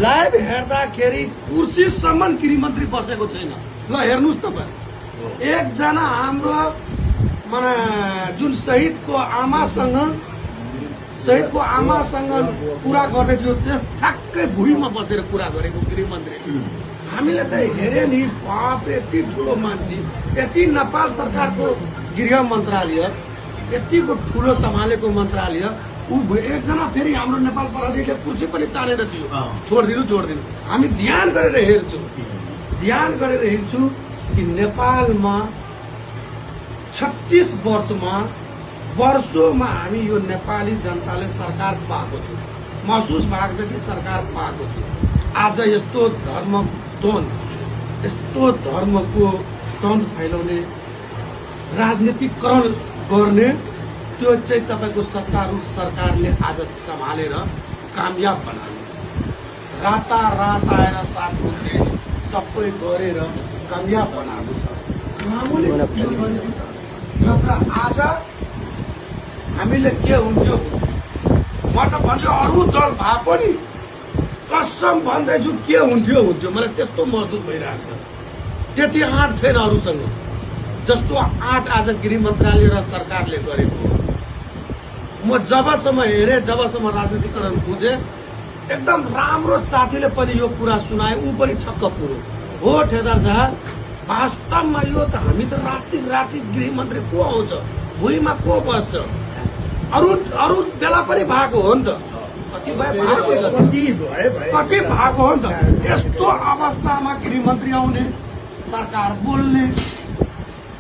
Live हेर्दाखेरि कुर्सीसम्म गृहमन्त्री बसेको छैन। ल हेर्नुहोस् तपाईँ, एकजना हाम्रो माने जुन शहीदको आमासँग कुरा गर्दै थियो त्यस ठ्याक्कै भुइँमा बसेर कुरा गरेको गृहमन्त्री। हामीले त हेरे नि, बाप यति ठुलो मान्छे, यति नेपाल सरकारको गृह मन्त्रालय, यतिको ठुलो सम्हालेको मन्त्रालय, ऊ एकजना फेरि हाम्रो नेपाल प्रहरीले कुर्सी पनि तानेर थियो, छोडिदिनु। हामी ध्यान गरेर हेर्छौँ कि नेपालमा 36 वर्षोमा हामी यो नेपाली जनताले सरकार पाएको थियो, महसुस भएको थियो कि सरकार पाएको थियो। आज यस्तो धर्मको द्वन्द फैलाउने, राजनीतिकरण गर्ने त्यो चाहिँ तपाईँको सत्तारूढ सरकारले आज सम्हालेर कामयाब बनायो। रातारात आएर 7 बुझ्ने सबै गरेर कामयाब बनाएको छ। आज हामीले के हुन्थ्यो, म त भन्छु अरू दल भए पनि कसम भन्दैछु के हुन्थ्यो मलाई त्यस्तो महसुस भइरहेको छ। त्यति आँट छैन अरूसँग जस्तो आँट आज गृह मन्त्रालय र सरकारले गरेको। म जबसम्म हेरे, जबसम्म राजनीतिकरण बुझे, एकदम राम्रो साथीले पनि यो कुरा सुनाए, ऊ पनि छक्क पुरो हो। ठेदार साहब, वास्तवमा यो त हामी त राति गृहमन्त्री को आउँछ, भुइँमा को बस्छ, अरू बेला पनि भएको हो नि त, कति भएको हो नि त। यस्तो अवस्थामा गृहमन्त्री आउने, सरकार बोल्ने,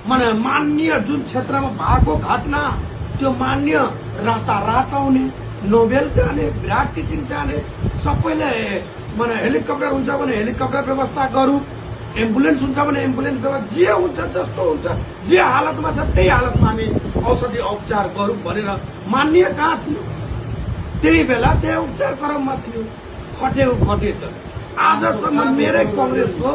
माने मान्य जुन क्षेत्रमा भएको घटना त्यो मान्य रातारात आउने, नोबेल जाने, विराट टिचिङ जाने, सबैले माने हेलिकप्टर हुन्छ भने हेलिकप्टर व्यवस्था गरौँ, एम्बुलेन्स हुन्छ भने एम्बुलेन्स व्यवस्था, जे हुन्छ जस्तो हुन्छ, जे हालतमा छ त्यही हालतमा हामी औषधि उपचार गरौँ भनेर मान्य कहाँ थियो? त्यही बेला त्यही उपचार क्रममा थियो, खटेको खटेछ। आजसम्म मेरै कङ्ग्रेसको